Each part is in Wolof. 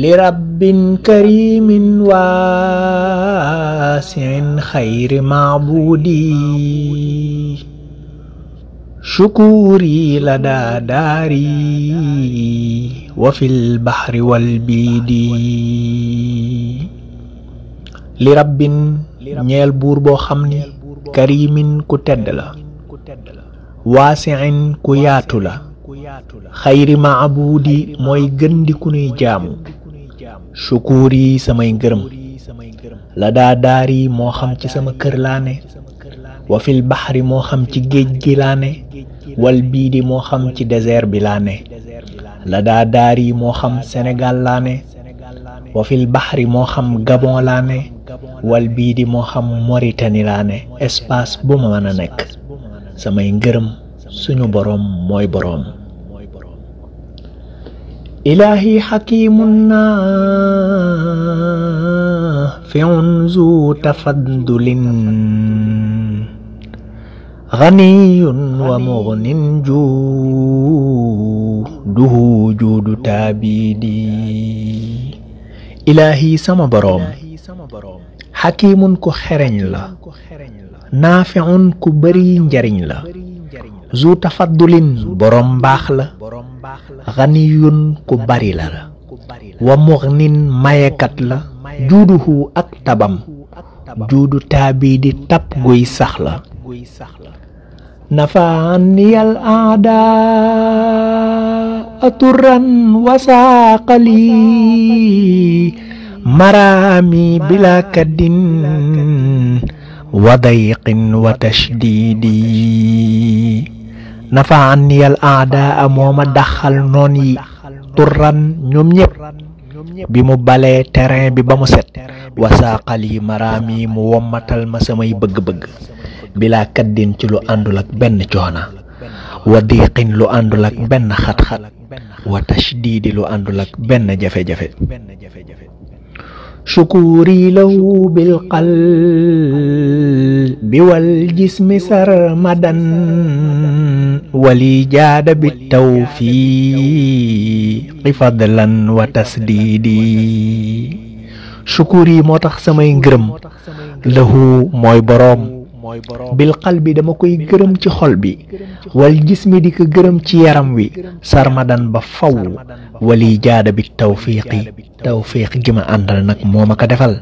لرب كريم واسع خير معبودي شكوري لدى داري وفي البحر والبيد لرب ñeel buur boo xam ni karimin ku tedd la waasi'in ku yaatu la xayri maabudi mooy gën di ku nuy jaamu shukuuri samay ngërëm la daa daari moo xam ci sama kër laa ne wa fil baxri moo xam ci géej gi laa ne wal biidi moo xam ci désert bi laa ne la daa daari moo xam Sénégal laa ne wa fil baxri moo xam Gabon laa ne wal biidi moo xam Mauritanie laa ne espace bu ma mën a nekk samay ngërëm suñu boroom mooy boroom ilaahi xakiimun naafi'un zu tafaddulin ganiyun wa mughnin juuduhu juudu taabidi ilaahi sama boroom xakiimun ku xereñ la naafi'un ku bari njariñ la zu tafaddulin boroom baax la ganiyun ku bari la wa mughnin mayekat la juuduhu ak tabam juudu taabidi tab guy sax la nafaaniyal aadaa turan wasaaqali maraami bila kaddin wa dayqin wa tashdidi nafaaniyal aadaa mooma daxal noon yi turan ñoom ñépp bi mu balee terrain bi ba mu set wasaaqali maraami mu wommatal ma samay bëgg-bëgg bila kaddin ci lu àndul ak benn coona wa diqin lu àndul ak benn xat-xat wa tashdidi lu àndul ak benn jafe-jafe shukuri lahu bil qalbi wal jismi sarmadan wali jaada bit tawfiqi fadlan wa tasdidi shukuri moo tax samay ngërëm lahu mooy boroom bil qalbi dama koy gërëm ci xol bi wal jismi di ko gërëm ci yaram wi sarmadan ba faw wali jaada bi tawfiq gi ma àndal nag moo ma ko defal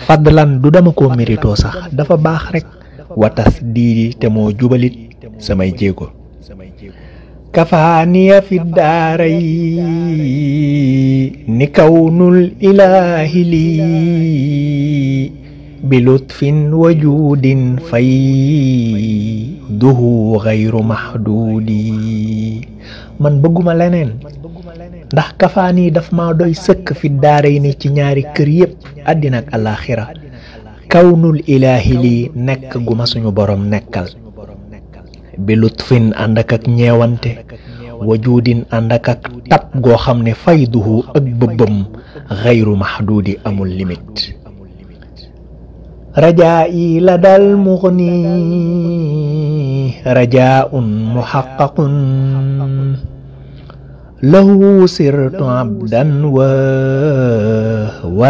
fadlan du dama ko mérito sax dafa baax rek wa tasdiidi te moo jubalit samay jéego kafaaniya fi daaray ni kawnul ilaahi lii bilutfin wajudin fayduhu ghayru mahdudi man bëgguma leneen ndax kafaani daf ma doy sëkk fi daaray ni ci ñaari kër yépp àddina ak alaaxira kawnul ilaahi lii nekk gu ma suñu boroom nekkal bilutfin ànd ak ñeewante wajudin ànd ak tab goo xam ne fayduhu ak bëbbam ghayru mahdudi amul limite rajaa'i ladal mughni rajaa'un muhaqqaqun lahu sirtu abdan wa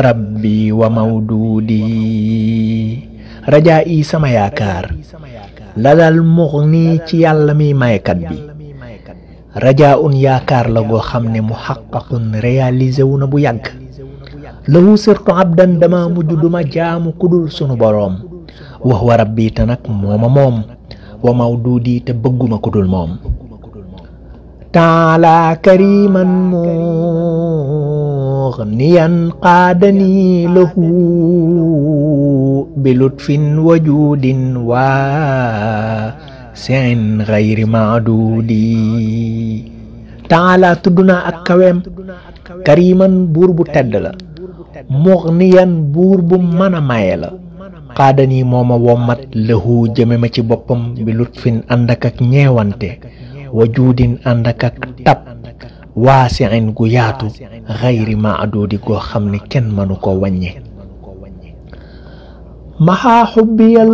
rabbi wa mawdudi rajaa'i sama yaakaar ladal mughni ci yàlla mi maykat bi rajaa'un yaakaar la goo xam ne muhaqqaqun réalisé wu na bu yàgg lahu sirtu abdan dama mujj duma jaamu kudul sunu boroom wa huwa rabbi te nag mooma moom wa mawdudi te bëgguma kudul moom taala kariman mughniyan qaadani lahu bilutfin wajudin waasi'in ghayri ma'dudi taala tudduna ak kaweem kariman buur bu tedd la mughniyan buur bu mën a maye la qaadani mooma wommat lahu jëme ma ci boppam bi lutfin ànd ak ñeewante wajuudin ànd ak tab waasi'in gu yaatu ghayri ma'dudi goo xam ne kenn mënu ko wàññe maha xubbiyal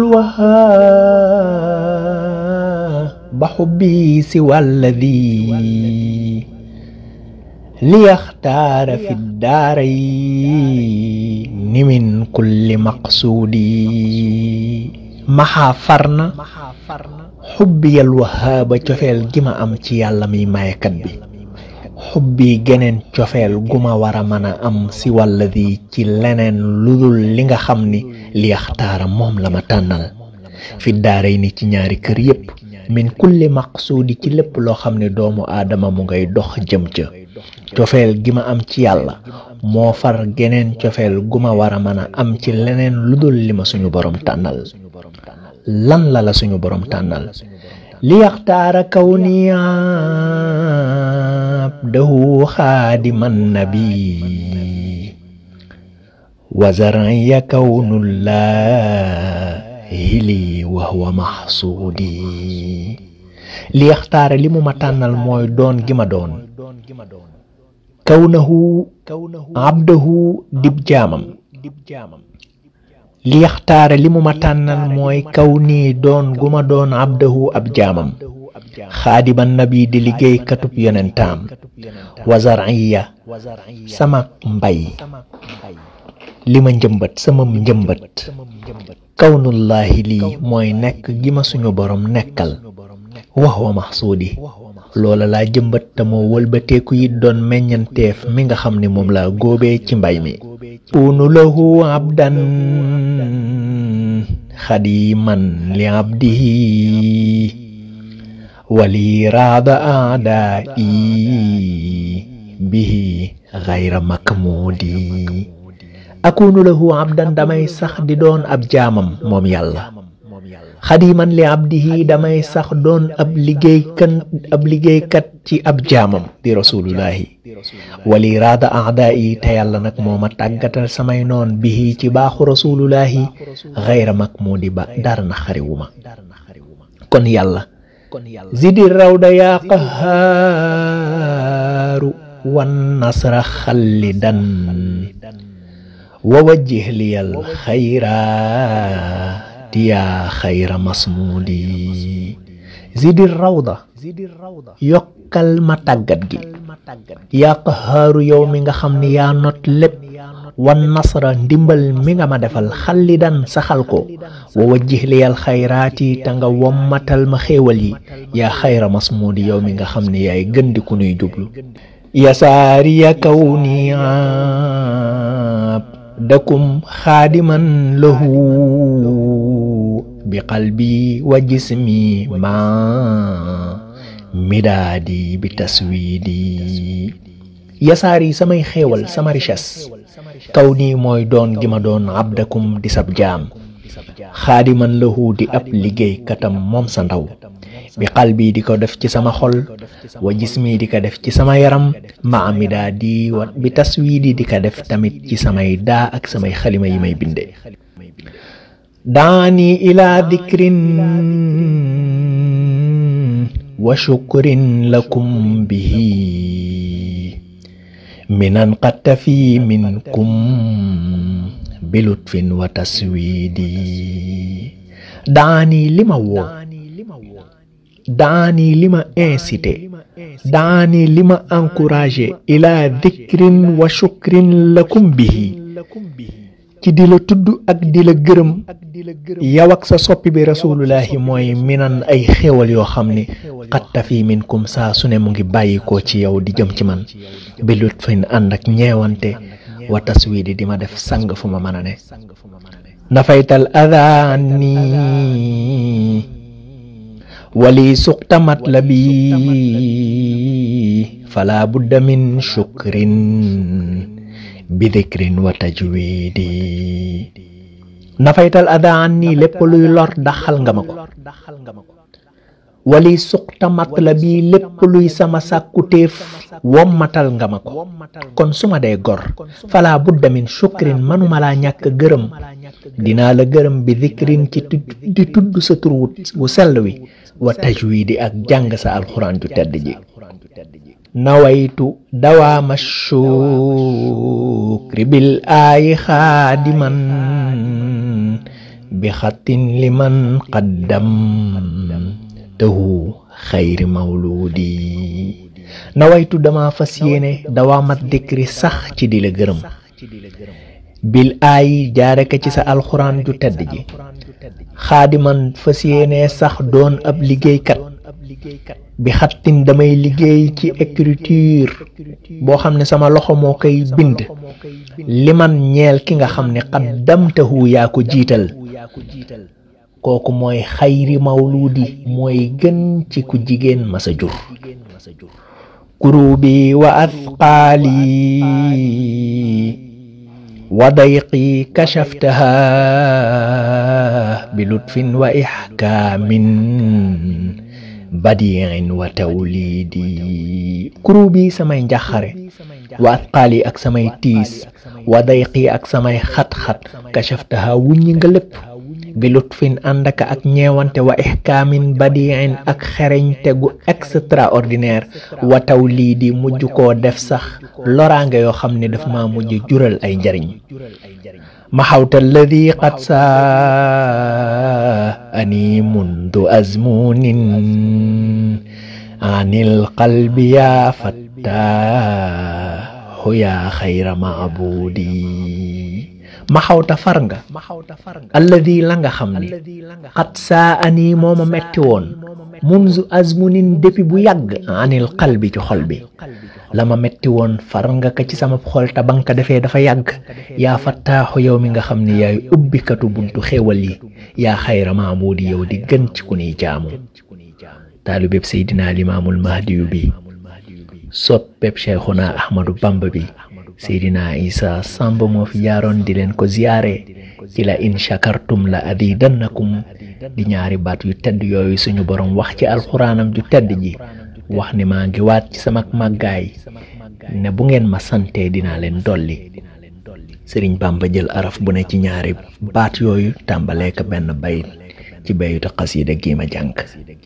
wahaa ba xubbi si walladi ليختار في الدارين من كل مقصودي محا فرنا حبي الوهاب cofeel gi ma am ci yàlla mi mayekat bi xubbi geneen cofeel gu ma war a mën a am si walladi ci leneen ludul li nga xam ni li yaxtaara moom la ma tànnal fi daaray ni ci ñaari kër yépp min kulli maqsuudi ci lépp loo xam ne doomu aadama mu ngay dox jëm ca cofeel gi ma am ci yàlla moo far geneen cofeel gu ma war a mën a am ci leneen ludul li ma suñu borom tànnal lan la suñu borom tànnal li yaxtaara kawni abdahu xaadiman nabi wa zaraya kawnullahi li wa huwa mahsuudi li yaxtaara li mu ma tànnal mooy doon gi ma doon kawnahu abdahu dib jaamam li yaxtaara li mu ma tànnal mooy kaw nii doon gu ma doon abdahu ab jaamam xaadiman nabi di liggéey katub yonentaam wa zar'iya sama mbay li ma njëmbat sama njëmbat kawnullahi lii mooy nekk gi ma suñu borom nekkal wa huwa mahsuudi loola laa jëmbat te moo wëlbateeku yi doon meññanteef mi nga xam ne moom laa góobee ci mbay mi kunu lahu abdan xadiman li abdihi wali raada aadaa'i bihi xayra makmuudi akunu lahu abdan damay sax di doon ab jaamam moom yàlla xadiman li abdihi damay sax doon ab liggéeykat ci ab jaamam di rasulullahi wali raada aadaa'i te yàlla nag moo ma tàggatal samay noon bihi ci baaxu rasulullahi xayra makmuudi ba dara na xariwuma kon yàlla zidi rawda yaa qahaaru wan nasra xallidan wa wajjih liyal xayraat yaa xayra masmuudi zidi rawda yokkal ma tàggat gi yaa qahaaru yow mi nga xam ni yaa not lépp wan nasra ndimbal mi nga ma defal xallidan saxal ko wa wajjih liyal xayraati te nga wommatal ma xéewal yi yaa xayra masmuudi yow mi nga xam ni yaay gën di ku nuy jublu yasaariya kawni abdakum xaadiman lahu bi qalbi wa jismi ma midaadi bi taswiidi yasaari samay xéewal sama richesse kaw nii mooy doon gi ma doon abdakum di sab jaam xaadiman lahu di ab liggéey katam moom sa ndaw bi qalbi di ko def ci sama xol wa jismi di ko def ci sama yaram ma midaadi wa bi taswiidi di ko def tamit ci samay daa ak samay xalima yi may binde daani ila dikrin wa shukrin lakum bihi minan qad tafi minkum bilutfin wa taswidi daani lima woo daani lima incité daani lima encouragé ila dikrin wa shukrin lakum bihi ci di la tudd ak di la gërëm yow ak sa soppi bi rasulullahi mooy minan ay xéewal yoo xam ni qad tafi minkum saa su ne mu ngi bàyyi ko ci yow di jëm ci man bi lutfin ànd ak ñeewante wa taswidi di ma def sang fu ma mën a ne nafaytal adani wali suqta matlabi fala budda min shukrin bi dhikrin wa tajwidi nafaytal adaan nii lépp luy lor daxal nga ma ko wali suqta matlabi lépp luy sama sàkkutéef wommatal nga ma ko kon su ma dee gor fala budda min shukrin manuma laa ñàkk gërëm dinaa la gërëm bi dhikrin ci di tudd sa tur wu sell wi wa tajwidi ak jàng sa alxuraan ju tedd ji nawaytu dawaama shukri bil aayi xaadiman bi xatin liman qaddam tahu xayri mawludi nawaytu dama fas yéene dawaamat dikri sax ci di la gërëm bil aay jaare ka ci sa alxuraan ju tedd ji xaadiman fas yéene sax doon ab liggéeykat bi xattin damay liggéey ci écriture boo xam ne sama loxo moo koy bind li man ñeel ki nga xam ne qaddamtahu yaa ko jiital kooku mooy xayri mawludi mooy gën ci ku jigéen masa jur kurubi wa athqaali wa dayqi kashaftaha bi lutfin wa ihkaamin badiin wa tawlidi kurubi samay njaxare wa athqaali ak samay tiis wa dayqi ak samay xat-xat kashaftaha wuññi nga lépp bi lutfin àndaka ak ñeewante wa ihkaamin badiin ak xereñte gu extraordinaire wa tawlidi mujj koo def sax loraange yoo xam ne daf ma mujj jural ay njariñ محوت الذي قد ساءني منذ أزمون عن القلب يا فتاه يا خير معبودي محوت فرنغ الذي لنغ خمني قد ساءني موما متون منذ أزمون دبي بو يغ عن القلب ci xol bi lama metti woon far nga ka ci sama xol ta banka defee dafa yàgg yaa fattaaxu yow mi nga xam ne yaay ubbikatu buntu xéewal yi yaa xayra maamuudi yow di gën ci ku niy jaamu taalibeb Seydina Limaamul Mahdiyu bi soppeb Cheikhuna Ahmadu Bamba bi Seydina Isa Samb moo fi jaaroon di leen ko ziyaare ci la in shakartum la azidannakum di ñaari baat yu tedd yooyu suñu borom wax ci alxuraanam ju tedd ji wax ni maa ngi waat ci sama màggaay ne bu ngeen ma santee dinaa leen dolli Sëriñ Bamba jël araf bu ne ci ñaari baat yooyu tàmbalee ko benn bayit ci bayitu xasida gi ma jàng